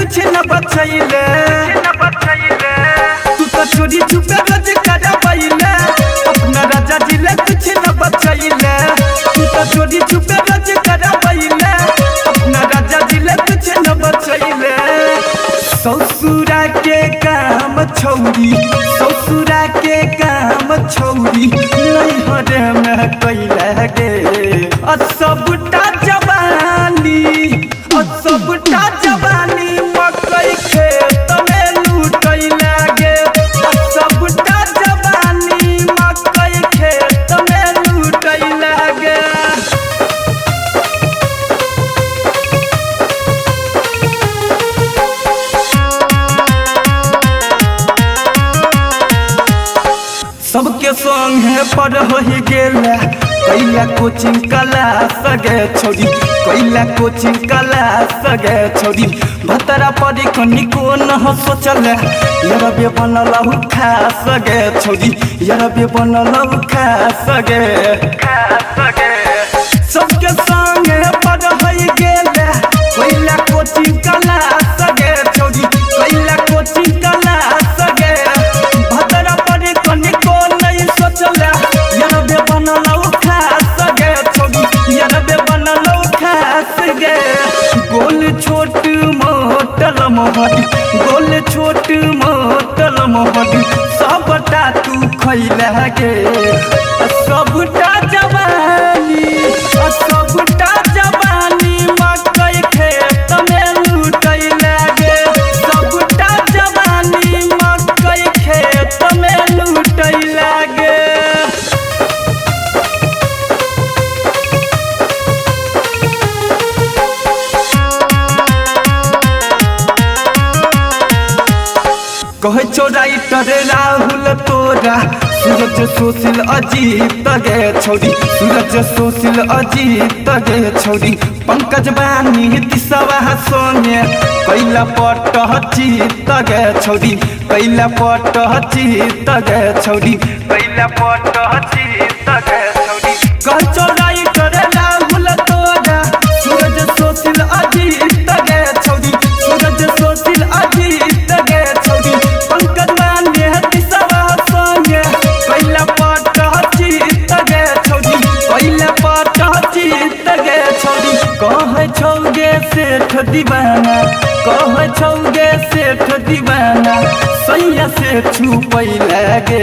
कुछ न बचैले। तू तो चोरी छुपे रोज करबैले, अपना राजा जी ले कुछ न बचैले। तू तो चोरी छुपे रोज करबैले, अपना राजा जी ले कुछ न बचैले। ससुरा के काम छौरी, ससुरा के काम छौरी नैहर में कैला गे। आ सबटा जवानी, आ सबटा जवानी मकई खेत में लुटैला गे। आ सबटा जवानी मकई खेत में लुटैला गे। सबके संग है पर हो गेला, कैला कोचिंग क्लास गे छोरी, कैला कोचिंग क्लास गे छोरी। भतरा परी कनिको न हो सोचल, यरबे बनल खास गे छोरी, यरबे बनल खास गे। सबके संग पर हो गेला, कैला कोचिंग क्लास गे छोरी, कैला कोचिंग क्लास गे। भतरा परी कनिको नहीं सोचल, यरबे बनल खास गे छोरी, यरबे बनल खास गे। गोल छोट मोटल मोहट, गोल छोट मोटल मोहट सबटा तू खैला गे। सबटा जवानी, सबटा जवानी मकई खेत में लुटैला गे। सबटा जवानी मकई खेत में लुटैला गे। कहे छौ राइटर राहुल तोरा, सूरज सुशील अजीत गे छौरी, सूरज सुशील अजीत गे छौरी। पंकज बानी दिसवा संगे कैला पट चित गे छौरी, कैला पट चित गे छौरी, कैला पट चित गे छौरी। कहे छौ राइटर राहुल तोरा, सूरज सुशील अजीत गे छौरी, सूरज सुशील अजीत गे छौरी। पंकज बानी दिसवा संगे कैला पट चित गे छौरी, कैला पट चित गे छौरी। कहै छौ गे सेठ दीवाना, कहै छौ गे सेठ दीवाना, सैया से छुपैला गे।